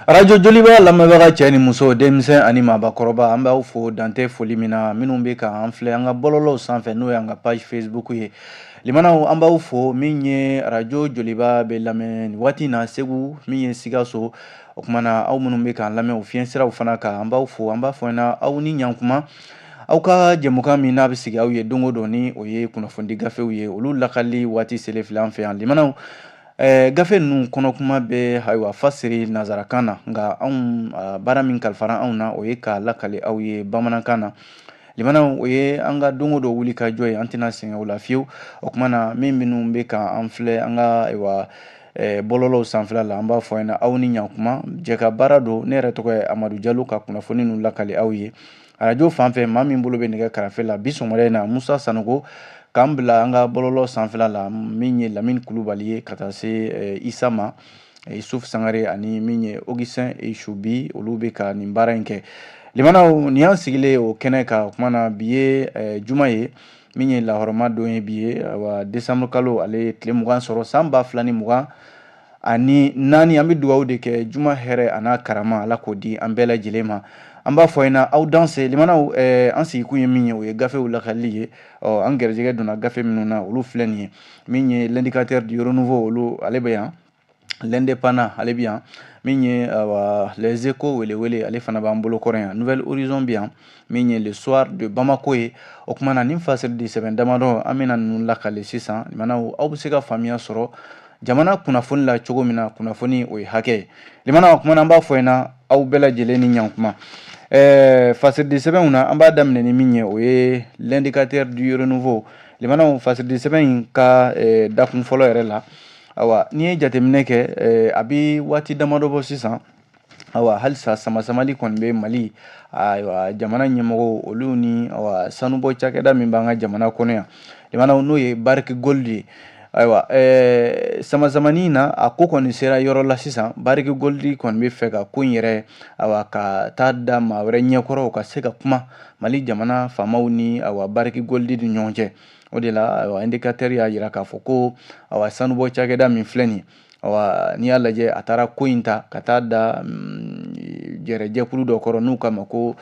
Arajo Joliba lamɛnbaga cɛ ni muso, denmisɛn ani maabakɔrɔba, an b'aw fo dantɛ foli min na. Minnu bɛ ka an filɛ an ka bɔlɔlɔw sanfɛ, n'o y'an ka page Facebook ye, limanaw, an b'aw fo. Min ye Arajo Joliba bɛ lamɛn nin waati in na Segu, min ye Sikaso, o tuma na aw minnu bɛ k'an lamɛn o fiɲɛ siraw fana kan, an b'aw fo. An b'a fɔ ɲɛna aw ni ɲankuma. Aw ka jɛmukan min n'a bɛ sigi aw ye don o don, ni o ye kunnafonidi gafew ye, olu lakali waati selen filɛ an fɛ yan, limanaw. Gafe ninnu kɔnɔ kuma bɛ, ayiwa, fasiri nanzarakan na, nka anw baara min kalifara anw na, o ye k'a lakali aw ye bamanankan na, limanaw. O ye an ka don o don wuli ka jɔ ye, an tɛna sɛgɛn o la fiyewu. O tuma na min minnu bɛ ka an filɛ an ka, ayiwa, bɔlɔlɔw sanfɛla la, an b'a fɔ ɲɛna aw ni ɲankuma. Jɛ ka baara don. Ne yɛrɛ tɔgɔ ye Amadu Jalo, ka kunnafoni ninnu lakali aw ye arajo fan fɛ. Maa min bolo bɛ nɛgɛ karafe la bi sɔgɔmada in na, Musa Sanogo, k'an bila an ka bɔlɔlɔ sanfɛla la, min ye Lamini Kulubali ye, ka taa se Isa ma, Yusuf Sangare, ani min ye Augustin Esubi, olu bɛ ka nin baara in kɛ. Limanaw, nin y'an sigilen o kɛnɛ kan. O tuma na bi ye juma ye, min ye lahɔrɔma don ye bi ye. Ayiwa, décembre kalo ale ye tile 20 sɔrɔ, san 2024. An bɛ dugawu de kɛ, juma hɛrɛ a n'a karama, Ala k'o di an bɛɛ lajɛlen ma. An b'a fɔ ɲɛna aw danse, limanaw. An sigikun ye min ye, o ye gafew lakalili ye. Ɔ, an gɛrɛjɛgɛ donna gafe minnu na, olu filɛ nin ye. Min ye L'Indicateur du Renouveau, olu ale bɛ yan. L'Indépendant, ale bɛ yan. Min ye, awa, Les Échos, welewele, ale fana b'an bolo kɔrɔ yan. Nouvel Horizon bɛ yan. Min ye Le Soir de Bamako ye. O tuma na nin fasiri di sɛbɛn damadɔ, an bɛna ninnu lakale sisan, limanaw. Aw bɛ se ka faamuya sɔrɔ jamana kunnafoni la cogo min na, kunnafoni o ye hakɛ ye, limanaw. O tuma na an b'a fɔ ɲɛna aw bɛɛ lajɛlen ni ɲankuma. Fasiridi sɛbɛnw na, an b'a daminɛ ni min ye, o ye L'Indicateur du Renouveau, limanaw. Fasiridi sɛbɛn in ka dakun fɔlɔ yɛrɛ la, awa, n'i ye jateminɛ kɛ, a bɛ waati damadɔ bɔ sisan, awa, halisa samasamali kɔni bɛ Mali, ayiwa, jamana ɲɛmɔgɔw olu ni, awa, sanubɔ cakɛda min b'an ka jamana kɔnɔ yan, limanaw, n'o ye Barrick Gold ye. Ayiwa, samasamani na, a ko kɔni sera yɔrɔ la sisan, Barrick Gold kɔni bɛ fɛ ka ko in yɛrɛ, awa, ka taa da maa wɛrɛ ɲɛkɔrɔ, ka se ka kuma Mali jamana faamaw ni, awa, Barrick Gold ni ɲɔgɔn cɛ. O de la, ayiwa, Indicateur y'a jira k'a fɔ ko, awa, sanubɔ cakɛda min filɛ nin ye, awa, n'i y'a lajɛ, a taara ko in ta ka taa da jɛrɛjɛkulu dɔ kɔrɔ n'u k'a ma ko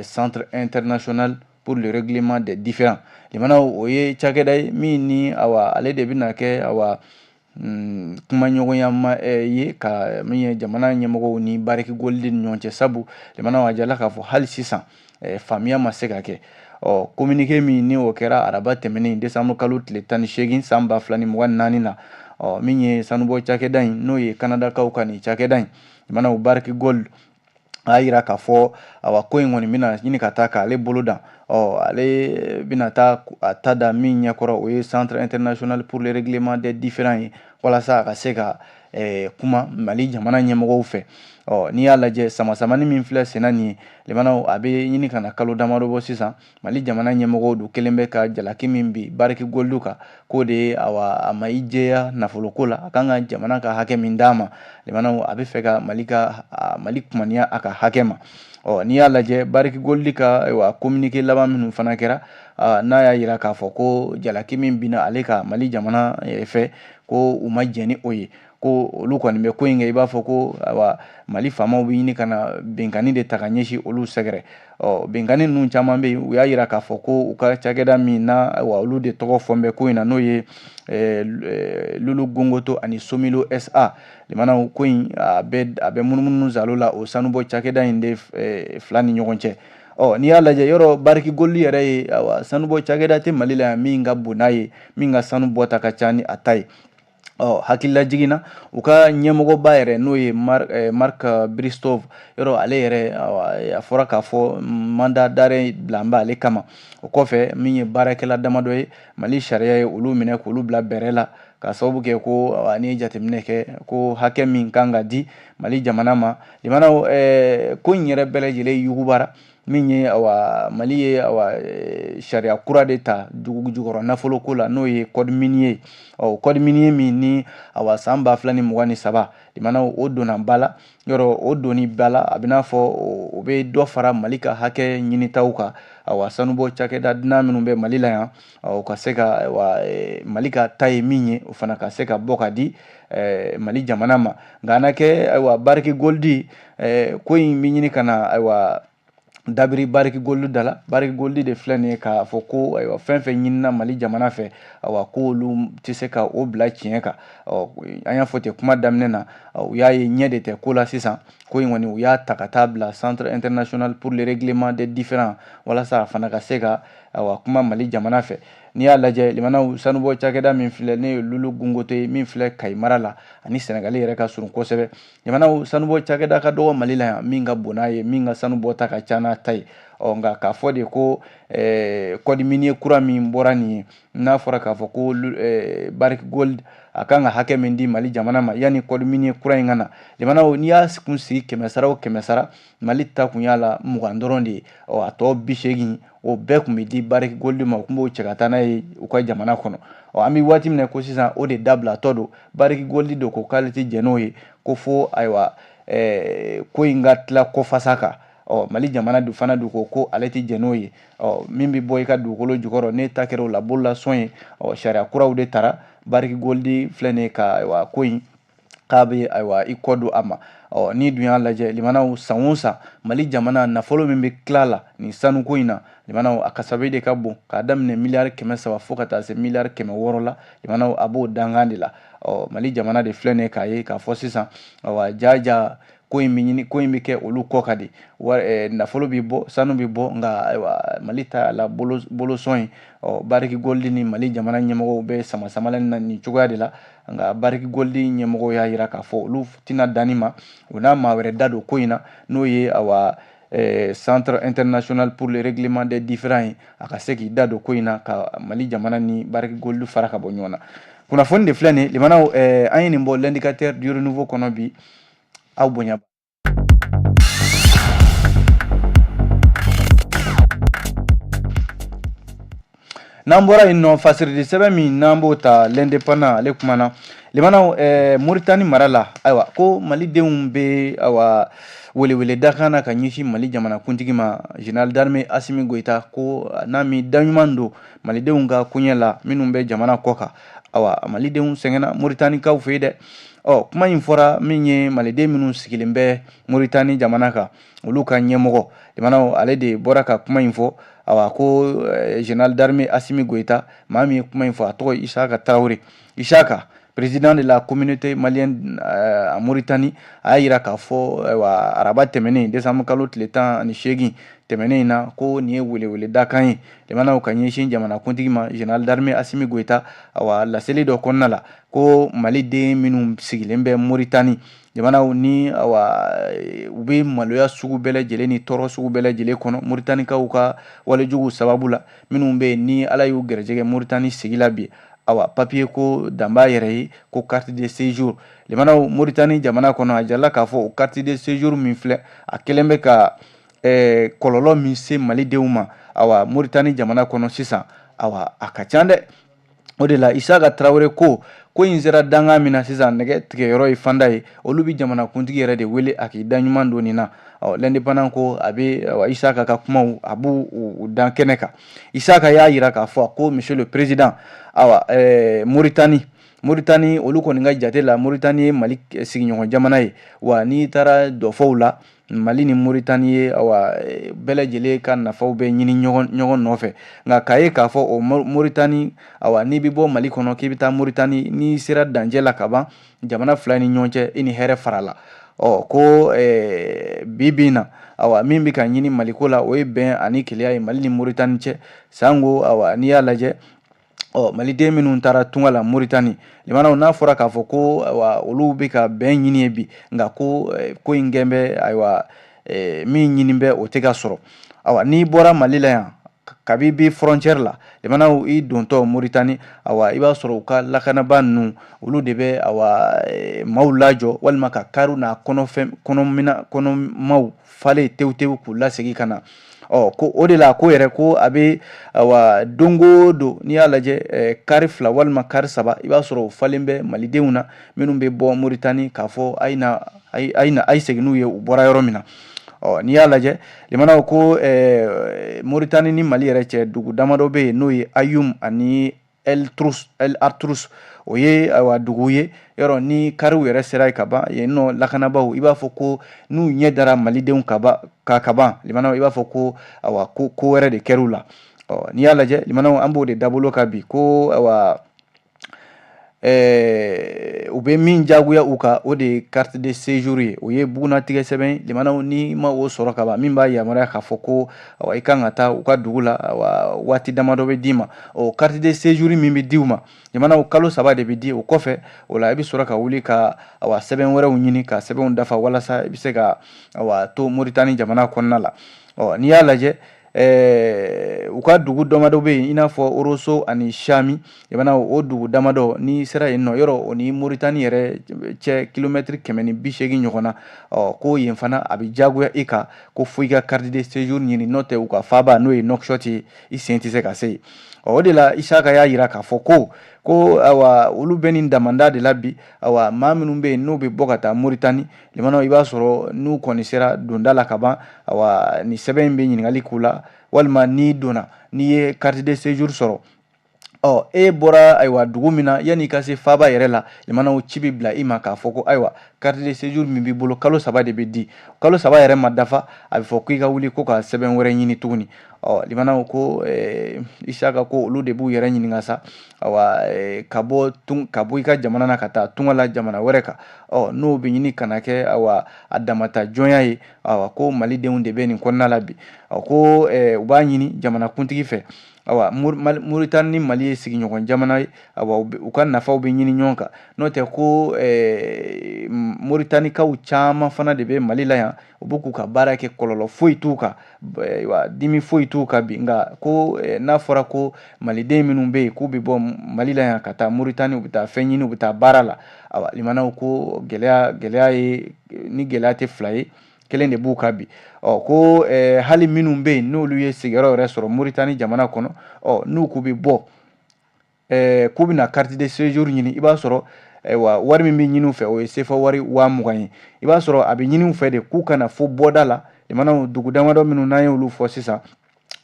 Centre international pour le règlement des différends, limanaw. O ye cakɛda ye min ni, awa, ale de bɛna kɛ, awa, kumaɲɔgɔnya ma ye ka min ye jamana ɲɛmɔgɔw ni Barrick Gold ni ɲɔgɔn cɛ. Sabu, limanaw, a jala k'a fɔ hali sisan faamuya ma se ka kɛ. Ɔ, communiqué min ni o kɛra araba tɛmɛnen, décembre kalo tile 18, san 2024 na, ɔ, min ye sanubɔ cakɛda in, n'o ye Kanadakaw ka nin cakɛda in, limanaw, Barrick Gold, a y'a yira k'a fɔ, awa, ko in kɔni bɛna ɲini ka taa k'ale bolo dan. Ɔ, ale bɛna taa a ta da min ɲɛkɔrɔ, o ye Centre international pour le règlement des différends ye, walasa a ka se ka kuma Mali jamana ɲɛmɔgɔw fɛ. Ɔ, n'i y'a lajɛ, samasamani min filɛ senna nin ye, limanaw, a bɛ ɲini ka na kalo damadɔ bɔ sisan. Mali jamana ɲɛmɔgɔw dun kelen bɛ ka jalaki min bi Barrick Gold kan, k'o de ye, awa, a ma i jɛya nafoloko la, a kan ka jamana ka hakɛ min d'a ma, limanaw, a bɛ fɛ ka Mali ka Mali kumaniya a ka hakɛ ma. Ɔ, n'i y'a lajɛ, Barrick Gold ka, ayiwa, communiqué laban minnu fana kɛra, n'a y'a yira k'a fɔ ko jalaki min binna ale ka Mali jamana fɛ, ko u ma jɛn ni o ye, ko olu kɔni bɛ ko in kɛ i b'a fɔ ko, ayiwa, Mali faamaw bɛ ɲini ka na binkanni de ta ka ɲɛsin olu sɛgɛrɛ. Ɔ, binkanni ninnu caman bɛ yen. U y'a yira k'a fɔ ko u ka cakɛda min na, ayiwa, olu de tɔgɔ fɔ bɛ ko in na, n'o ye Loulo Gounkoto ani Somilo SA, limanaw. Ko in a bɛ munumunu zalo la o sanubɔ cakɛda in de fila ni ɲɔgɔn cɛ. Ɔ, n'i y'a lajɛ, yɔrɔ Barrick Gold yɛrɛ ye, ayiwa, sanubɔ cakɛda tɛ Mali la yan min ka bon n'a ye, min ka sanu bɔta ka ca ni a ta ye. Ɔ, hakililajigin na, u ka ɲɛmɔgɔba yɛrɛ, n'o ye Mark Bristow, yɔrɔ ale yɛrɛ, a fɔra k'a fɔ mandat d'arrêt bila n b'ale kama. O kɔfɛ, min ye baarakɛla damadɔ ye, Mali sariya ye olu minɛ k'olu bila bɛrɛ la, ka sababu kɛ ko n'i ye jateminɛ kɛ, ko hakɛ min kan ka di Mali jamana ma, limanaw, ko in yɛrɛ bɛɛ lajɛlen yugubara. Min ye awa Mali ye awa sariya kura de ta dugu jukɔrɔ nafolo ko la, n'o ye code minier. Ɔ code minier min ni awa san 2023, limanaw, o donna ba la. Yɔrɔ o donni ba la, a bɛ n'a fɔ o bɛ dɔ fara Mali ka hakɛ ɲinitaw kan. Awa sanubɔ cakɛda dunan minnu bɛ Mali la yan, o ka se ka awa Mali ka ta ye min ye, o fana ka se ka bɔ ka di Mali jamana ma. Nka n'a kɛ ayiwa Barrick Gold, ko in bɛ ɲini ka na ayiwa dabiri Barrick Gold da la. Barrick Gold de filɛ nin ye k'a fɔ ko ayiwa fɛn fɛn ɲinina Mali jamana fɛ, awa k'olu tɛ se ka o bila tiɲɛ kan. Ɔ an y'a fɔ ten kuma daminɛ na, u y'a ye ɲɛ de tɛ ko la sisan. Ko in kɔni, u y'a ta ka taa bila Centre international pour le règlement des différends, walasa a fana ka se ka awa kuma Mali jamana fɛ. N'i y'a lajɛ, limanaw, sanubɔ cakɛda min filɛ, ne ye Loulo Gounkoto ye, min filɛ Kayi mara la, ani Sɛnɛgali yɛrɛ ka surun kosɛbɛ. Limanaw, sanubɔ cakɛda ka dɔgɔ Mali la yan min ka bon n'a ye, min ka sanu bɔta ka ca n'a ta ye. Ɔ nka k'a fɔ de ko code minier kura min bɔra nin ye, n'a fɔra k'a fɔ ko Barrick Gold a kan ka hakɛ min di Mali jamana ma yanni code minier kura in ka na, limanaw, n'i y'a kun sigi 100 sara o 100 sara, Mali ta kun y'a la 20 dɔrɔn de ye. Ɔ a tɔ 80, o bɛɛ kun bɛ di Barrick Gold ma, u kun b'o cɛ ka taa n'a ye u ka jamana kɔnɔ. Ɔ an bɛ waati min na ko sisan, o de dabilatɔ don. Barrick Gold de ko k'ale tɛ jɛn n'o ye, ko fo ayiwa ko in ka tila kɔfasa kan. Ɔ Mali jamana dun fana dun ko ko ale tɛ jɛn n'o ye. Ɔ min bɛ bɔ i ka dugukolo jukɔrɔ, n'e ta kɛra o la bololasɔn ye. Ɔ sariya kuraw de tara. Barrick Gold filɛ nin ye ka ayiwa ko in k'a bɛ ayiwa i kɔ don a ma. Ɔ n'i dun y'a lajɛ, limanaw, san o san Mali jamana nafolo min bɛ tila la nin sanuko in na, limanaw, a kasabi de ka bon, k'a daminɛ miliyari 300 fo ka taa se miliyari 600 la. Limanaw, a b'o dankan de la. Ɔ Mali jamana de filɛ nin ye k'a ye k'a fɔ sisan awa jaja ko in bɛ ɲini, ko in bɛ kɛ olu kɔ ka di nafolo bɛ bɔ, sanu bɛ bɔ, nka ayiwa Mali ta la bolosɔn ye. Ɔ Barrick Gold ni Mali jamana ɲɛmɔgɔw bɛ sama samala na nin cogoya de la. Nka Barrick Gold ɲɛmɔgɔw y'a jira k'a fɔ olu tɛna danni ma, u n'a maa wɛrɛ da don ko in na, n'o ye awa Centre international pour le règlement des différends ye, a ka se k'i da don ko in na ka Mali jamana ni Barrick Gold fara ka bɔ ɲɔgɔn na. Kunnafoni de filɛ nin, limanaw, an ye nin bɔ L'Indicateur du Renouveau kɔnɔ bi. Aw bonya. N'an bɔra yen nɔ, fasiridi sɛbɛn min n'an b'o ta, L'Indépendant, ale kumana, limanaw, Moritani mara la. Ayiwa ko malidenw bɛ awa welewele dakan na ka ɲɛsin Mali jamanakuntigi ma, général d'armée Assimi Goïta, ko n'a mi da ɲuman don malidenw ka koɲɛ la minnu bɛ jamana kɔ kan. Awa malidenw sɛgɛnna Moritanikaw fɛ yen dɛ. Ɔ kuma in fɔra min ye, maliden minnu sigilen bɛ Moritani jamana kan, olu ka ɲɛmɔgɔ, limanaw, ale de bɔra ka kuma in fɔ. Awa ko général d'armée Assimi Goïta, maa min ye kuma in fɔ, a tɔgɔ ye Isaka Traoré. Isaka, président de la communauté malienne en Mauritanie, a y'a yira k'a fɔ ayiwa araba tɛmɛnen, décembre kalo tile 18 tɛmɛnen in na, ko nin ye welewele dakan ye, limanaw, ka ɲɛsin jamanakuntigi ma, général d'armée Assimi Goïta. Awa laseli dɔ kɔnɔna la, ko maliden minnu sigilen bɛ Mauritanie jamanaw ni awa u bɛ maloya sugu bɛɛ lajɛlen ni tɔɔrɔ sugu bɛɛ lajɛlen kɔnɔ Moritanikaw ka walejugu sababu la, minnu bɛ yen ni Ala y'u gɛrɛjɛgɛ Moritani sigi la bi, awa papier ko dan b'a yɛrɛ ye, ko carte de séjour, limanaw, Moritani jamana kɔnɔ, a jirala k'a fɔ o carte de séjour min filɛ, a kɛlen bɛ ka kɔlɔlɔ min se malidenw ma awa Moritani jamana kɔnɔ sisan, awa a ka ca dɛ. O de la Isaka Tarawele ko in sera dankan min na sisan, nɛgɛ tigɛyɔrɔ ye fanda ye, olu bɛ jamanakuntigi yɛrɛ de wele a k'i da ɲuman don nin na. Ɔ L'Indépendant ko a bɛ awa Isaka ka kumaw a b'u u dan kɛnɛ kan. Isaka y'a yira k'a fɔ ko monsieur le président, awa Moritani olu kɔni ka jate la, Moritani ye Mali sigiɲɔgɔn jamana ye. Wa n'i taara dɔfɔw la, Mali ni Moritani ye awa bɛɛ lajɛlen ka nafaw bɛ ɲini ɲɔgɔn nɔfɛ. Nka k'a ye k'a fɔ o Moritani, awa n'i bɛ bɔ Mali kɔnɔ k'i bɛ taa Moritani, n'i sera dancɛ la ka ban jamana fila ni ɲɔgɔn cɛ, i ni hɛrɛ farala. Ɔ ko bi bi in na, awa min bɛ ka ɲini Maliko la, o ye bɛn ani kelenya ye Mali ni Moritani cɛ. Sango awa n'i y'a lajɛ, ɔ maliden minnu taara tunga la Moritani, limanaw, n'a fɔra k'a fɔ ko ayiwa olu bɛ ka bɛn ɲini ye bi, nka ko ko in gɛn bɛ ayiwa min ɲini bɛ, o tɛ ka sɔrɔ. Awa n'i bɔra Mali la yan, kabi bi frontière la, limanaw, i dontɔ Moritani, awa i b'a sɔrɔ u ka lakanabaa ninnu, olu de bɛ awa maaw lajɔ walima ka kariw n'a kɔnɔfɛn kɔnɔmina kɔnɔmaw falen tewu tewu k'u lasegin ka na. Ɔ ko o de la ko yɛrɛ ko a bɛ awa don o don, n'i y'a lajɛ kari 2 walima kari 3, i b'a sɔrɔ o falen bɛ malidenw na minnu bɛ bɔ Moritani k'a fɔ a ye na a ye na a ye segin n'u ye u bɔra yɔrɔ min na. Ɔ n'i y'a lajɛ limanaw, ko Moritani ni Mali yɛrɛ cɛ, dugu damadɔ bɛ yen, n'o ye Ayum ani El Artrous, o ye ayiwa dugu ye. Yɔrɔ ni kariw yɛrɛ sera yen ka ban, yen nɔ lakanabaaw, i b'a fɔ ko n'u ɲɛ dara malidenw ka kaban, limanaw, i b'a fɔ ko awa ko ko wɛrɛ de kɛr'u la. Ɔ n'i y'a lajɛ limanaw, an b'o de dabolo kan bi, ko awa u bɛ min jagoya u kan, o de ye carte de séjour ye, o ye bugunnatigɛ sɛbɛn. Limanaw, n'i ma o sɔrɔ ka ban, min b'a yamaruya k'a fɔ ko awa i kan ka taa u ka dugu la, awa waati damadɔ bɛ d'i ma. O carte de séjour min bɛ di u ma limanaw, kalo 3 de bɛ di. O kɔfɛ o la, i bɛ sɔrɔ ka wuli ka awa sɛbɛn wɛrɛw ɲini ka sɛbɛnw dafa walasa i bɛ se ka awa to Moritani jamana kɔnɔna la. Ɔ n'i y'a lajɛ, u ka dugu damadɔ bɛ yen, i n'a fɔ Oroso ani Shami. Limanaw, o dugu damadɔ, n'i sera yen nɔ, yɔrɔ o ni Moritani yɛrɛ cɛ kilomɛtiri 180 ɲɔgɔn na. Ɔ ko yen fana a bɛ jagoya i kan ko fo i ka carte de séjour ɲini, n'o tɛ u ka faaba, n'o ye Nouakchott ye, i sen tɛ se ka se yen. Ɔ o de la Isaka y'a jira k'a fɔ ko awa olu bɛ nin damanda de la bi. Awa maa minnu bɛ yen n'u bɛ bɔ ka taa Moritani limanaw, i b'a sɔrɔ n'u kɔni sera donda la ka ban, awa ni sɛbɛn in bɛ ɲininkali k'u la, walima n'i donna, n'i ye carte de séjour sɔrɔ, ɔ e bɔra ayiwa dugu min na, yanni i ka se faaba yɛrɛ la limanaw, ci bɛ bila i ma k'a fɔ ko ayiwa carte de séjour min b'i bolo, kalo 3 de bɛ di. Kalo 3 yɛrɛ ma dafa, a bɛ fɔ k'i ka wuli ko ka sɛbɛn wɛrɛ ɲini tuguni. Ɔ limanaw, ko Isaka ko olu de b'u yɛrɛ ɲininka sa, awa ka bɔ i ka jamana na ka taa tunga la jamana wɛrɛ kan, ɔ n'o bɛ ɲini ka na kɛ awa a damata jɔnya ye. Awa ko malidenw de bɛ nin kɔnɔna la bi. Ɔ ko u b'a ɲini jamanakuntigi fɛ, awa Moritani ni Mali ye sigiɲɔgɔn jamana ye, awa u ka nafaw bɛ ɲini ɲɔgɔn kan. N'o tɛ ko Moritanikaw caman fana de bɛ Mali la yan, u bɛ k'u ka baara kɛ, kɔlɔlɔ foyi t'u kan, wa dimi foyi t'u kan bi. Nka ko n'a fɔra ko maliden minnu bɛ yen k'u bɛ bɔ Mali la yan ka taa Moritani, u bɛ taa fɛn ɲini, u bɛ taa baara la, awa limanaw, ko gɛlɛya ye ni gɛlɛya tɛ fila ye, kelen de b'u kan bi. Ɔ ko hali minnu bɛ yen n'olu ye sigiyɔrɔ yɛrɛ sɔrɔ Moritani jamana kɔnɔ, ɔ n'u k'u bɛ bɔ k'u bɛna carte de séjour ɲini, i b'a sɔrɔ ayiwa wari min bɛ ɲini u fɛ, o ye sefa wari 20.000 ye. I b'a sɔrɔ a bɛ ɲini u fɛ de k'u ka na fo bɔda la. Limanaw, dugu damadɔ minnu n'an ye olu fɔ sisan,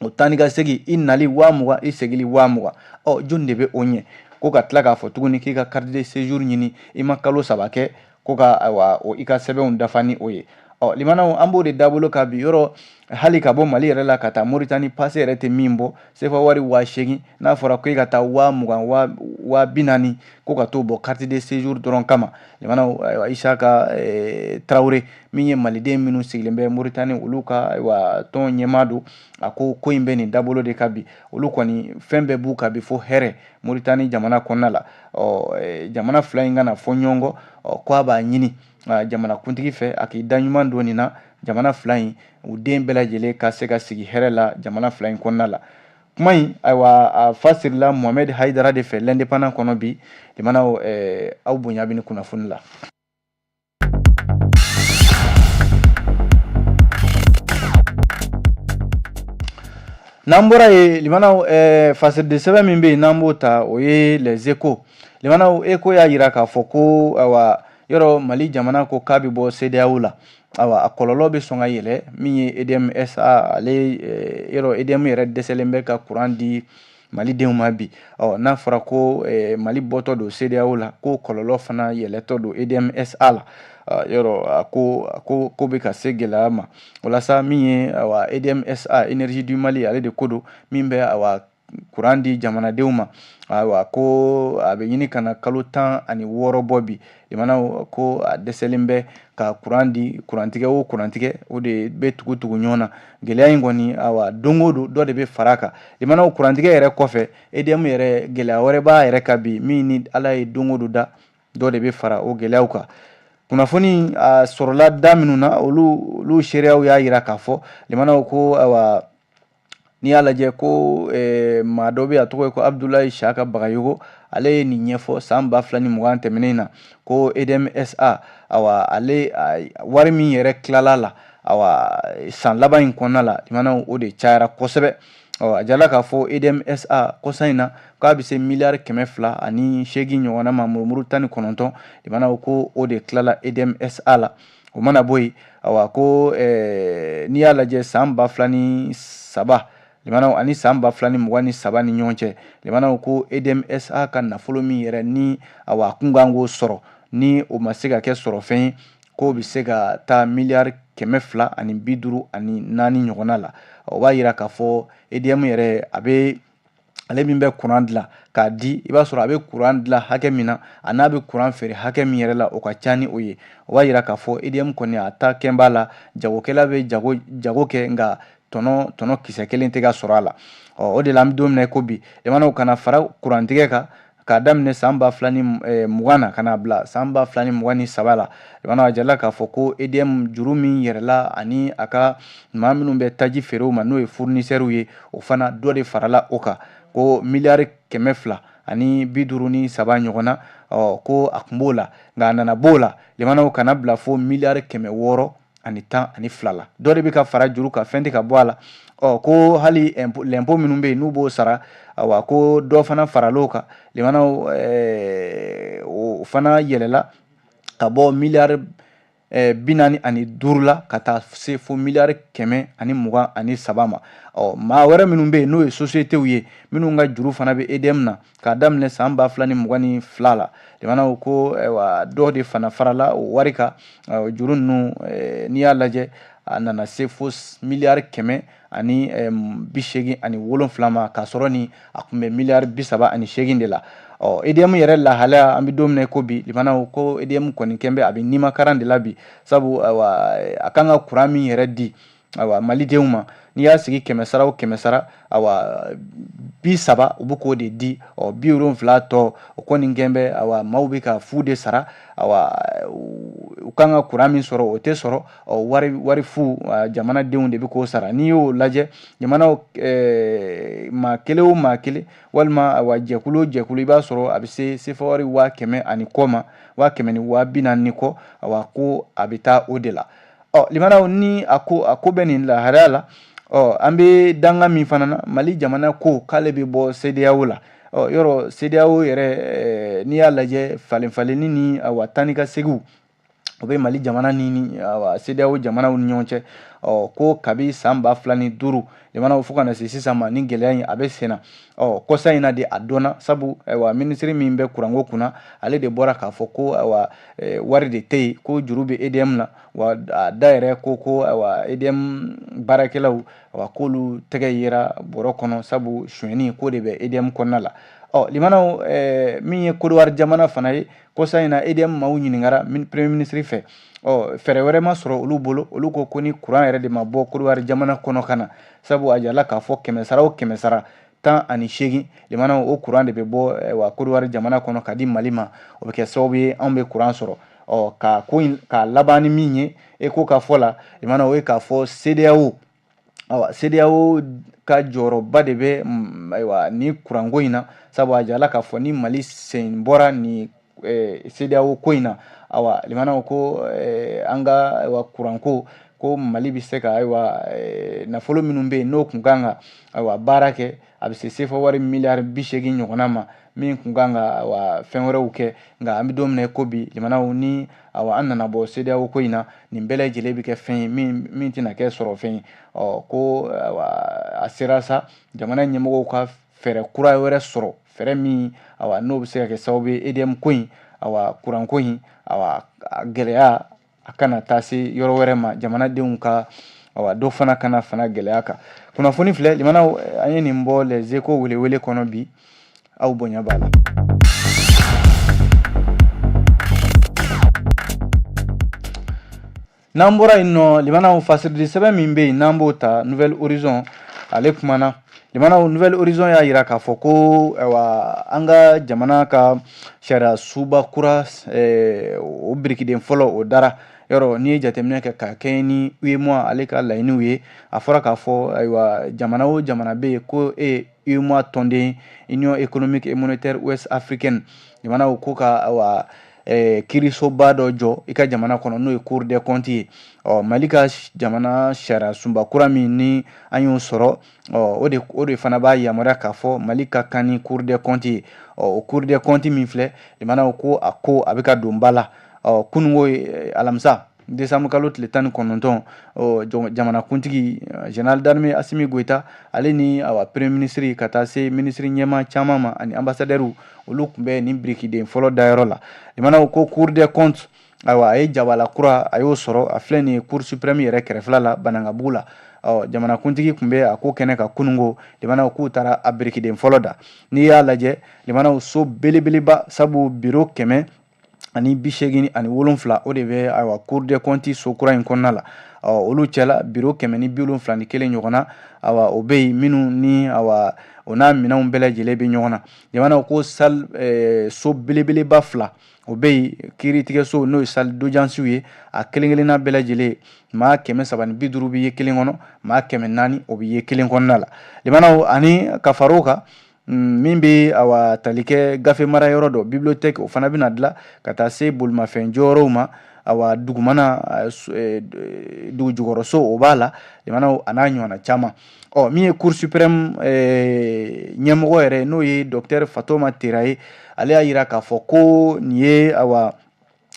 o taa ni ka segin, i nali 20.000, i segili 20.000. Ɔ jɔn de bɛ o ɲɛ ko ka tila k'a fɔ tuguni k'i ka carte de séjour ɲini, i ma kalo 3 kɛ, ko ka ayiwa i ka sɛbɛnw dafa ni o ye? Ɔ limanaw, an b'o de dabolo kan bi. Yɔrɔ hali ka bɔ Mali yɛrɛ la ka taa Moritani, pase yɛrɛ tɛ min bɔ, sefa wari 8000, n'a fɔra ko e ka taa 20.000, 40.000, ko ka t'o bɔ carte de séjour dɔrɔn kama. Limanaw, ayiwa Isaka Tarawele min ye maliden minnu sigilen bɛ Moritani, olu ka ayiwa tɔn ɲɛmaa don, a ko ko in bɛ nin dabolo de kan bi. Olu kɔni fɛn bɛɛ b'u kan bi fo hɛrɛ Moritani jamana kɔnɔna la. Ɔ jamana fila in kana fɔ ɲɔgɔn kɔ. Ɔ ko a b'a ɲini jamanakuntigi fɛ, a k'i da ɲuman don nin na, jamana fila in u den bɛɛ lajɛlen ka se ka sigi hɛrɛ la jamana fila in kɔnɔna la. Kuma in, ayiwa, a fa sirila Mohamed Haidara de fɛ L'Indépendant kɔnɔ bi. Limanaw, aw bonya bɛ ni kunnafoni la. N'an bɔra yen limanaw, fasiridi sɛbɛn min bɛ yen n'an b'o ta, o ye Les Échos. Limanaw, Écho y'a jira k'a fɔ ko ayiwa yɔrɔ Mali jamana ko k'a bɛ bɔ CEDEAO la, ayiwa a kɔlɔlɔ bɛ sɔn ka yɛlɛ min ye EDM SA ale. Yɔrɔ EDM yɛrɛ dɛsɛlen bɛ ka kuran di malidenw ma bi. Ɔ n'a fɔra ko Mali bɔtɔ don CEDEAO la, ko kɔlɔlɔ fana yɛlɛtɔ don EDM SA la. Yɔrɔ a ko bɛ ka se gɛlɛya ma. Walasa min ye ayiwa EDM SA, Énergie du Mali, ale de ko don, min bɛ ayiwa kuran di jamanadenw ma, ayiwa ko a bɛ ɲini ka na kalo 16 bɔ bi. Limanaw, ko a dɛsɛlen bɛ ka kuran di, kurantigɛ o kurantigɛ, o de bɛ tugu tugu ɲɔgɔn na. Gɛlɛya in kɔni, ayiwa don o don dɔ de bɛ fara a kan. Limanaw, kurantigɛ yɛrɛ kɔfɛ, EDM yɛrɛ gɛlɛya wɛrɛ b'a yɛrɛ kan bi, min ni Ala ye don o don da, dɔ de bɛ fara o gɛlɛyaw kan. Kunnafoni a sɔrɔla da minnu na, olu seereyaw y'a jira k'a fɔ limanaw ko ayiwa n'i y'a lajɛ ko maa dɔ bɛ, a tɔgɔ ye ko Abudulayi Saka Bagayogo, ale ye nin ɲɛfɔ san 2020 tɛmɛnen na, ko EDM SA, ayiwa ale wari min yɛrɛ tilala la, Awa, san laban in kɔnɔna la, limanaw, o de cayara kosɛbɛ. Ɔ, a jirala k'a fɔ EDM SA kɔsa in na k'a bɛ se miliyari 208 ɲɔgɔnna ma, murumuru 19. Limanaw, ko o de tilala EDM SA la. O mana bɔ yen, awa, ko n'i y'a lajɛ san 2003, limanaw, ani san 2023 ni ɲɔgɔn cɛ, limanaw, ko EDM SA ka nafolo min yɛrɛ ni, awa, a kun kan k'o sɔrɔ, ni o ma se ka kɛ sɔrɔfɛn ye, k'o bɛ se ka taa miliyari 254 ɲɔgɔnna la. O b'a yira k'a fɔ EDM yɛrɛ, a bɛ ale min bɛ kuran dilan k'a di, i b'a sɔrɔ a bɛ kuran dilan hakɛ min na, a n'a bɛ kuran feere hakɛ min yɛrɛ la, o ka ca ni o ye. O b'a yira k'a fɔ EDM kɔni, a ta kɛn b'a la, jagokɛla bɛ jago kɛ, nka tɔnɔ kisɛ kelen tɛ ka sɔrɔ a la. Ɔ, o de la an bɛ don min na i ko bi, jamanaw kana fara kurantigɛ kan k'a daminɛ san 2020 na ka n'a bila san 2023 la. Jamana, a jirala k'a fɔ ko EDM juru min yɛrɛla ani a ka maa minnu bɛ taji feere u ma, n'o ye fournisseurs ye, o fana dɔ de farala o kan, ko miliyari 253 ɲɔgɔn na. Ɔ, ko a tun b'o la, nka a nana b'o la, limanaw, kana bila fo miliyari 612 la. Dɔ de bɛ ka fara juru kan, fɛn tɛ ka bɔ a la. Ɔ, ko hali lɛnpo minnu bɛ yen n'u b'o sara, awa, ko dɔ fana faral'o kan, limanaw, o fana yɛlɛla ka bɔ miliyari 45 la ka taa se fo miliyari 123 ma. Ɔ, maa wɛrɛ minnu bɛ yen n'o ye sociétéw ye, minnu ka juru fana bɛ EDM na k'a daminɛ san 2022 la, limanaw, ko ayiwa, dɔ de fana farala o wari kan. Juru ninnu, n'i y'a lajɛ, a nana se fo miliyari 187 ma, k'a sɔrɔ ni a tun bɛ miliyari 38 de la. Ɔ, EDM yɛrɛ lahalaya, an bɛ don min na ko bi, limanaw, ko EDM kɔni kɛn bɛ a bɛ nimakaran de la bi, sabu ayiwa, a kan ka kuran min yɛrɛ di, ayiwa, malidenw ma, n'i y'a sigi kɛmɛ sara o kɛmɛ sara, ayiwa, 30 u bɛ k'o de di. Ɔ, 70 tɔ, o kɔni kɛn bɛ, ayiwa, maaw bɛ ka fu de sara. Ayiwa, u kan ka kuran min sɔrɔ, o tɛ sɔrɔ. Ɔ, wari fu, jamanadenw de bɛ k'o sara. N'i y'o lajɛ, jamanaw, maa kelen o maa kelen, walima ayiwa, jɛkulu o jɛkulu, i b'a sɔrɔ a bɛ se sefa wari 100 000 ani kɔ ma, 100 000 ni 40 000 ni kɔ. Ayiwa, ko a bɛ taa o de la. Ɔ, limanaw, ni a ko bɛ nin lahalaya la, ɔ, an bɛ danga min fana na, Mali jamana ko k'ale bɛ bɔ CEDEAO la. Ɔ, yɔrɔ CEDEAO yɛrɛ, n'i y'a lajɛ, falen falenni ni, ayiwa, taa ni ka seginw, o bɛ Mali jamana ni, ayiwa, CEDEAO jamanaw ni ɲɔgɔn cɛ. Ɔ, ko kabi san 2005, limanaw, fo ka na se sisan ma, ni gɛlɛya in a bɛ sen na. Ɔ, kɔsa in na de a dɔnna, sabu ayiwa, minisiri min bɛ kuranko kunna, ale de bɔra k'a fɔ ko ayiwa, wari de tɛ yen, ko juru bɛ EDM na. Wa a da yɛrɛ ko ayiwa, EDM baarakɛlaw, ayiwa, k'olu tɛgɛ yera bɔrɔ kɔnɔ, sabu sonyɛni k'o de bɛ EDM kɔnɔna la. Ɔ, limanaw, min ye Kodowari jamana fana ye, kɔsa in na EDM maaw ɲininkara premier ministre fɛ. Ɔ, fɛɛrɛ wɛrɛ ma sɔrɔ olu bolo. Olu ko ni kuran yɛrɛ de ma bɔ Kodowari jamana kɔnɔ ka na, sabu a jirala k'a fɔ kɛmɛ sara o kɛmɛ sara, 18, limanaw, o kuran de bɛ bɔ wa Kodowari jamana kɔnɔ ka di Mali ma, o bɛ kɛ sababu ye anw bɛ kuran sɔrɔ. Ɔ, ka ko in k'a laban ni min ye, e ko ka fɔ la, limanaw, o ye k'a fɔ CEDEAO, awa, CEDEAO ka jɔyɔrɔba de bɛ, ayiwa, ni kuranko in na, sabu a jirala k'a fɔ ni Mali sen bɔra ni CEDEAO ko in na, awa, limanaw, ko an ka, ayiwa, kuranko, ko Mali bɛ se ka, ayiwa, nafolo minnu bɛ yen n'o kun kan ka, ayiwa, baara kɛ, a bɛ se sefa wari miliyari 80 ɲɔgɔnna ma, min kun kan ka, ayiwa, fɛn wɛrɛw kɛ. Nka an bɛ don min na ko bi, limanaw, ni, ayiwa, an nana bɔ CEDEAO ko in na, nin bɛɛ lajɛlen bɛ kɛ fɛn ye min tɛna kɛ sɔrɔ fɛn ye. Ɔ, ko ayiwa, a sera sa jamana ɲɛmɔgɔw ka fɛɛrɛ kura wɛrɛ sɔrɔ, fɛɛrɛ min, ayiwa, n'o bɛ se ka kɛ sababu ye EDM ko in, ayiwa, kuranko in, ayiwa, gɛlɛya a kana taa se yɔrɔ wɛrɛ ma, jamanadenw ka, ayiwa, dɔ fana kana fana gɛlɛya kan. Kunnafoni filɛ, limanaw, an ye nin bɔ Les Échos welewele kɔnɔ bi. Aw bonya b'a la. N'an bɔra yen nɔ, limanaw, fasirili sɛbɛn min bɛ yen n'an b'o ta, Nouvel Horizon, ale kumana. Limanaw, Nouvel Horizon y'a yira k'a fɔ ko ayiwa, an ka jamana ka sariya suba kura, o birikiden fɔlɔ, o dara. Yɔrɔ n'i ye jateminɛ kɛ ka kɛɲɛ ni UEMOA ale ka laɲiniw ye, a fɔra k'a fɔ ayiwa, jamana o jamana bɛ yen ko e ye UEMOA tɔnden, Union économique et monétaire ouest africaine, jamanaw ko ka, ayiwa, kiirisoba dɔ jɔ i ka jamana kɔnɔ, n'o ye Cour des comptes ye. Ɔ, Mali ka jamana sariya sunba kura min ni an y'o sɔrɔ, ɔ, o de fana b'a yamaruya k'a fɔ Mali ka kan ni Cour des comptes ye. Ɔ, o Cour des comptes min filɛ, limanaw, ko a ko a bɛ ka don ba la. Ɔ, kununko alamisa, décembre kalo tile 19, jamanakuntigi général d'armée Assimi Goïta, ale ni awa premier ministre, ka taa se ministre ɲɛmaa caman ma ani ambassadeur, olu tun bɛ nin birikiden fɔlɔ dayɔrɔ la. Limanaw, ko Cour des comptes, ayiwa, a ye jabala kura, a y'o sɔrɔ. A filɛ nin ye Cour suprême yɛrɛ kɛrɛfɛla la, Banankabugu la. Ɔ, jamanakuntigi tun bɛ a ko kɛnɛ ka kununko. Limanaw, k'u taara a birikiden fɔlɔ da. N'i y'a lajɛ, limanaw, so belebeleba, sabu biro 187, o de bɛ, ayiwa, Cour des comptes so kura in kɔnɔna la. Ɔ, olu cɛla, biro 171 ɲɔgɔnna, awa, o bɛ yen, minnu ni, awa, o n'a minɛnw bɛɛ lajɛlen bɛ ɲɔgɔn na. Jamanaw ko salle, so belebeleba fila, o bɛ yen, kiiritigɛso, n'o ye salle d'audience ye. A kelen kelenna bɛɛ lajɛlen, maa 350 bɛ ye kelen kɔnɔ, maa 400, o bɛ ye kelen kɔnɔna la. Limanaw, ani ka far'o kan, min bɛ, awa, tali kɛ gafe mara yɔrɔ dɔ, bibliothèque, o fana bɛna dilan, ka taa se bolimafɛn jɔyɔrɔw ma. Awa, dugumana, dugu jukɔrɔso, o b'a la. Limanaw, a n'a ɲɔgɔnna caman. Ɔ, min ye Cour suprême ɲɛmɔgɔ yɛrɛ, n'o ye docteur Fatoma Tera ye, ale y'a yira k'a fɔ ko nin ye, awa,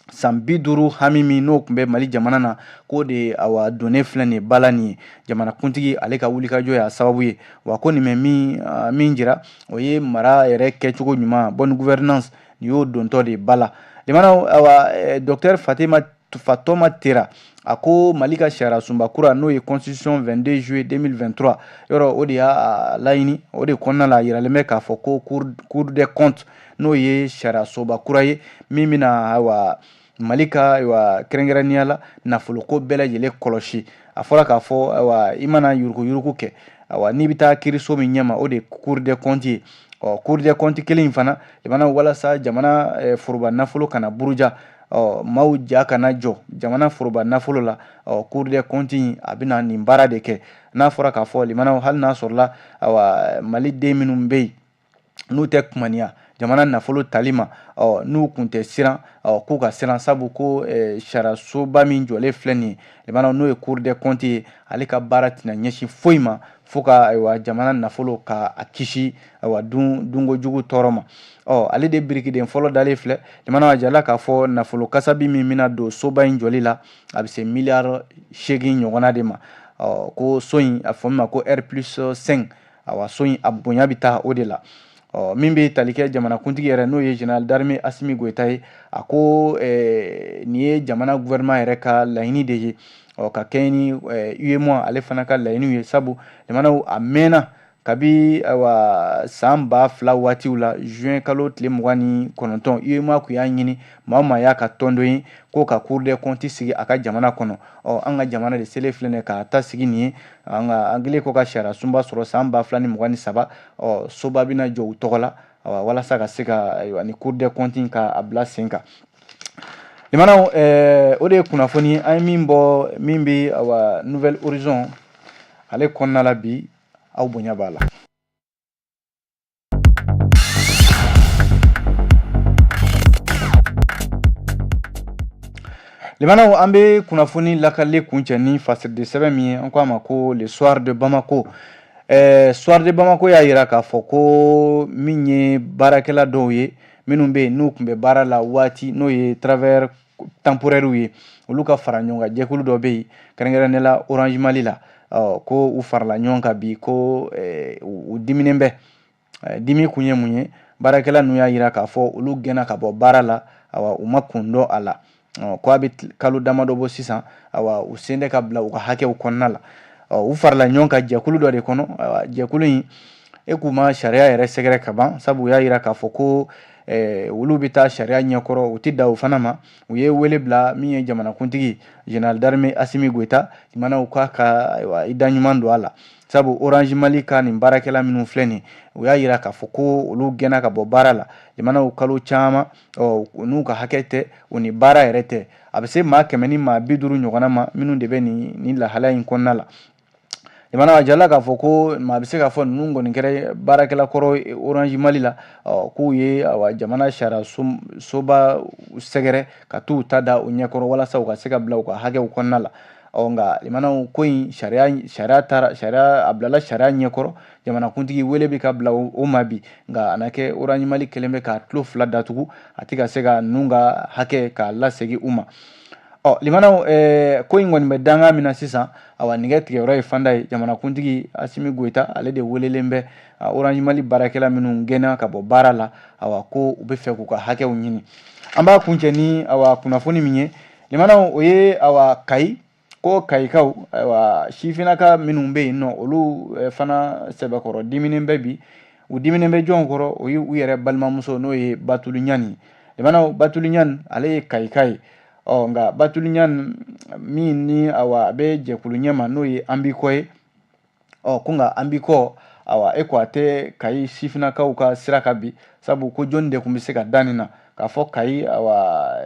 san 50 hami min n'o tun bɛ Mali jamana na, k'o de, awa, donnen filɛ nin ye bala nin ye. Jamanakuntigi ale ka wulikajɔ y'a sababu ye. Wa ko nin bɛ min jira, o ye mara yɛrɛ kɛcogo ɲuman, bonne gouvernance, nin y'o dontɔ de ba la. Limanaw, awa, docteur Fatima Fatoma Tera, a ko Mali ka sariya sunba kura, n'o ye constitution 22 juillet 2023 yɔrɔ, o de y'a laɲini. O de kɔnɔna la, a yiralen bɛ k'a fɔ ko Cour des comptes, n'o ye sariya soba kura ye min bɛna, ayiwa, Mali ka, ayiwa, kɛrɛnkɛrɛnnenya la, nafoloko bɛɛ lajɛlen kɔlɔsi. A fɔra k'a fɔ, ayiwa, i mana yuruguyurugu kɛ, ayiwa, n'i bɛ taa kiiriso min ɲɛma, o de ye Cour des comptes ye. Ɔ, Cour des comptes kelen in fana, jamana, walasa jamana foroba nafolo kana buruja, ɔ, maaw ja kana jɔ jamana foroba nafolo la, ɔ, Cour des comptes in, a bɛna nin baara de kɛ. N'a fɔra k'a fɔ, limanaw, hali n'a sɔrɔla, ayiwa, Mali den minnu bɛ yen n'u tɛ kumaniya jamana nafolo tali ma, ɔ, n'u kun tɛ siran, ɔ, k'u ka siran, sabu ko sariyasoba min jɔlen filɛ nin ye, limanaw, n'o ye Cour des comptes ye, ale ka baara tɛna ɲɛsin foyi ma fo ka, ayiwa, jamana nafolo ka a kisi, ayiwa, dun dunkojugu tɔɔrɔ ma. Ɔ, ale de birikiden fɔlɔ dalen filɛ. Limanaw, a jirala k'a fɔ nafolo kasabi min bɛna don soba in jɔli la, a bɛ se miliyari 8 ɲɔgɔnna de ma. Ɔ, ko so in, a fɔ min ma ko R+5, awa, so in a bonya bɛ taa o de la. Ɔ, min bɛ tali kɛ jamanakuntigi yɛrɛ, n'o ye général d'armée Assimi Goïta ye, a ko nin ye jamana gouvernement yɛrɛ ka laɲini de ye, ɔ, ka kɛɲɛ ni UEMOA ale fana ka laɲiniw ye, sabu jamanaw a mɛnna kabi, ayiwa, san 2000 waatiw la, juin kalo tile 29, UEMOA kun y'a ɲini maa o maa y'a ka tɔndon ye ko ka Cour des comptes sigi a ka jamana kɔnɔ. Ɔ, an ka jamana de selen filɛ nin ye k'a ta sigi nin ye. An ka an kɛlen ko ka sariya sunba sɔrɔ san 2023, ɔ, soba bɛna jɔ u tɔgɔ la, walasa ka se ka, ayiwa, ni Cour des comptes ka a bila sen kan. Limanaw, o de ye kunnafoni an ye min bɔ, min bɛ, awa, Nouvel Horizon ale kɔnɔna la bi. Aw bonya b'a la. Limanaw, an bɛ kunnafoni lakali kuncɛ ni fasiridi sɛbɛn min ye, an ko a ma ko Le Soir de Bamako. Soir de Bamako y'a yira k'a fɔ ko min ye baarakɛla dɔw ye minnu bɛ yen n'u tun bɛ baara la waati, n'o ye travailleurs temporaires ye, olu ka fara ɲɔgɔn kan jɛkulu dɔ bɛ yen, kɛrɛnkɛrɛnnenya la Orange Mali la, ko u farala ɲɔgɔn kan bi, ko u diminen bɛ. Dimi kun ye mun ye? Baarakɛla ninnu y'a yira k'a fɔ olu gɛnna ka bɔ baara la, awa, u ma kun dɔn a la, ko a bɛ kalo damadɔ bɔ sisan, awa, u sen tɛ ka bila u ka hakɛw kɔnɔna la. U farala ɲɔgɔn kan jɛkulu dɔ de kɔnɔ. Awa, jɛkulu in e k'u ma sariya yɛrɛ sɛgɛrɛ ka ban, sabu u y'a yira k'a fɔ ko olu bɛ taa sariya ɲɛkɔrɔ, u tɛ da o fana ma. U ye wele bila min ye jamanakuntigi général d'armée Assimi Goïta, limanaw, k'a ka, ayiwa, i da ɲuman don a la, sabu Orange Mali ka nin baarakɛla minnu filɛ nin, u y'a yira k'a fɔ ko olu gɛnna ka bɔ baara la, limanaw, kalo caman, ɔ, n'u ka hakɛ tɛ, u ni baara yɛrɛ tɛ. A bɛ se maa 150 ɲɔgɔnna ma minnu de bɛ nin lahalaya in kɔnɔna la. Limanaw, a jirala k'a fɔ ko maa bɛ se k'a fɔ ninnu kɔni kɛra baarakɛla kɔrɔ Orange Mali la. Ɔ, k'u ye awa jamana sariya soba sɛgɛrɛ ka t'u ta da u ɲɛkɔrɔ walasa u ka se ka bila u ka hakɛw kɔnɔna la. Ɔ, nka limanaw, ko in sariya taara, sariya a bilala sariya ɲɛkɔrɔ. Jamanakuntigi wele bɛ ka bila o ma bi, nka a na kɛ Orange Mali kɛlen bɛ k'a tulo fila datugu, a tɛ ka se ka ninnu ka hakɛ k'a lasegin u ma. Ɔ, limanaw, ko in kɔni bɛ dankan min na sisan, awa nɛgɛ tigɛyɔrɔ ye fanda ye. Jamanakuntigi Asimi Goyita, ale de welelen bɛ. Orange Mali baarakɛla minnu gɛnna ka bɔ baara la, awa ko u bɛ fɛ k'u ka hakɛw ɲini. An b'a kuncɛ ni awa kunnafoni min ye, limanaw, o ye awa Kayi, ko Kayikaw, ayiwa sifinnaka minnu bɛ yen nɔ, olu fana sɛbɛkɔrɔ diminen bɛ bi. U diminen bɛ jɔn kɔrɔ? O ye u yɛrɛ balimamuso, n'o ye Batuli Ɲani. Limanaw, Batuli Ɲani, ale ye Kayika ye. Ɔ, nka Batuli Ɲani min ni awa a bɛ jɛkulu ɲɛma, n'o ye Anbikɔ ye. Ɔ, ko nka Anbikɔ, awa e ko a tɛ Kayi sifinnakaw ka sira kan bi, sabu ko jɔnni de tun bɛ se ka da nin na k'a fɔ Kayi awa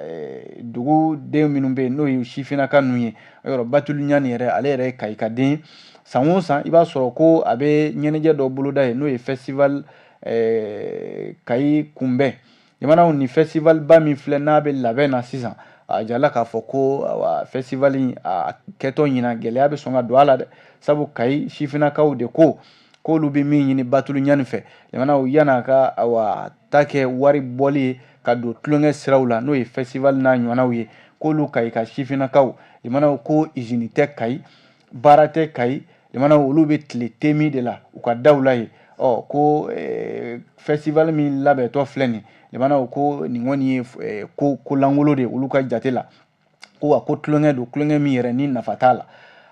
duguden minnu bɛ yen, n'o ye sifinnaka ninnu ye. Yɔrɔ Batuli Ɲani yɛrɛ, ale yɛrɛ ye Kayika den ye. San o san, i b'a sɔrɔ ko a bɛ ɲɛnajɛ dɔ boloda yen, n'o ye festival Kayi kunbɛn. Jamanaw, ni festival ba min filɛ, n'a bɛ labɛn na sisan, a jirala k'a fɔ ko awa festival in a kɛtɔ ɲinan, gɛlɛya bɛ sɔn ka don a la dɛ, sabu Kayi sifinnakaw de ko k'olu bɛ min ɲini Batuli Ɲani fɛ, jamanaw, yan'a ka awa ta kɛ wari bɔli ye ka don tulonkɛ siraw la, n'o ye festival n'a ɲɔgɔnnaw ye, k'olu Kayi ka sifinnakaw, jamanaw, ko izini tɛ Kayi, baara tɛ Kayi. Jamanaw, olu bɛ tile temi de la u ka daw la yen. Ɔ, ko festival min labɛntɔ filɛ nin, jamanaw, ko nin kɔni ye ko lankolon de ye olu ka jate la, ko wa ko tulonkɛ don, tulonkɛ min yɛrɛ ni nafa t'a la.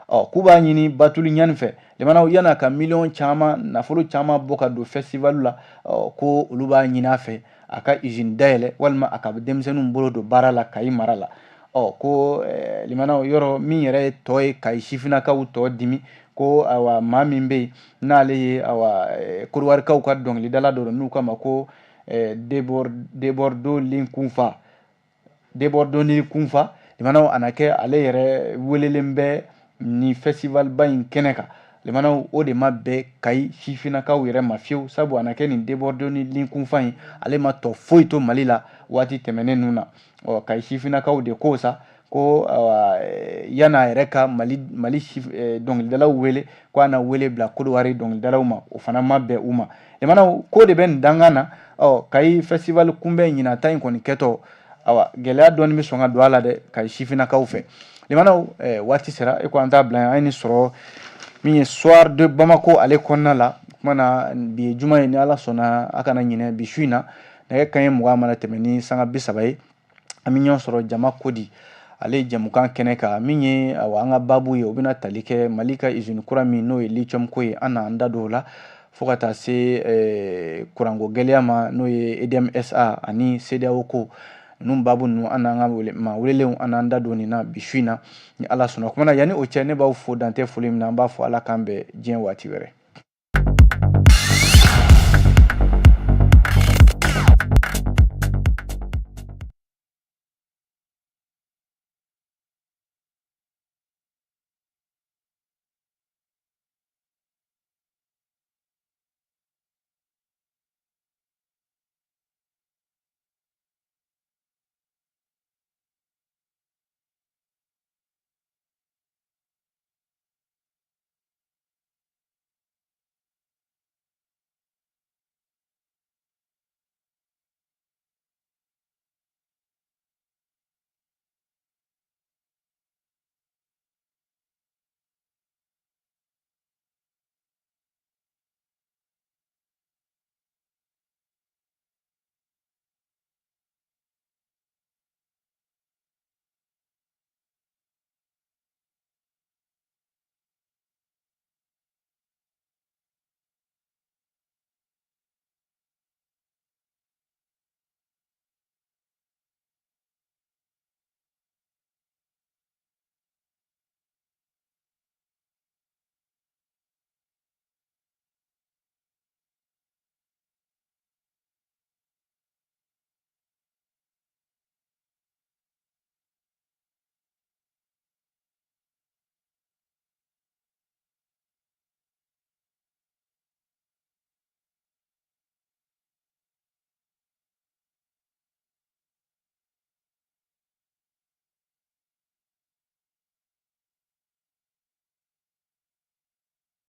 Ɔ, k'u b'a ɲini Batuli Ɲani fɛ, jamanaw, yan'a ka miliyɔn caman, nafolo caman bɔ ka don festival la, ɔ, ko olu b'a ɲini a fɛ a ka usine dayɛlɛ walima a ka denmisɛnninw bolo don baara la Kayi mara la. Ɔ, ko limanaw, yɔrɔ min yɛrɛ ye tɔ ye Kayi sifinnakaw tɔ dimi, ko awa maa min bɛ yen n'ale ye awa Kodiwarikaw ka dɔnkilidala dɔ don, n'u k'a ma ko Debordo Leekunfa, Debordo Leekunfa, limanaw, a na kɛ ale yɛrɛ welelen bɛ ni festival ba in kɛnɛ kan. Limanaw, o de ma bɛn Kayi sifinnakaw yɛrɛ ma fiyewu, sabu a na kɛ nin Debordo Leekunfa in, ale ma tɔ foyi to Mali la waati tɛmɛnen ninnu na. Ɔ, Kayi sifinnakaw de ko sa ko yan'a yɛrɛ ka Mali dɔnkilidalaw wele, ko a na wele bila Kodowari dɔnkilidalaw ma, o fana ma bɛn u ma. Limanaw, ko de bɛ nin dankan na. Ɔ, Kayi festival kunbɛn ɲinan ta in kɔni kɛtɔ, awa gɛlɛya dɔɔni bɛ sɔn ka don a la dɛ Kayi sifinnakaw fɛ. Limanaw, waati sera e ko an t'a bila yan. An ye nin sɔrɔ min ye Soir de Bamako ale kɔnɔna la. Kuma na, bi ye juma ye, ni Ala sɔnna, a kana ɲinɛ, bi su in na, nɛgɛ kanɲɛ 20 mana tɛmɛ ni sanga 30 ye, an bɛ ɲɔgɔn sɔrɔ Jama Kodi ale ye jɛmukan kɛnɛ kan. Min ye awa an ka baabu ye, o bɛna tali kɛ Mali ka usine kura min, n'o ye lithium ko ye, an n'an da don o la, fo ka taa se kuranko gɛlɛya ma, n'o ye EDM SA ani CEDEAO ko ninnu baabu ninnu. An n'an ka maa welelenw, an n'an da don nin na bi su in na, ni Ala sɔnna. O kumana, yanni o cɛ, ne b'aw fo dantɛ foli min na. An b'a fɔ Ala k'an bɛn diɲɛ waati wɛrɛ.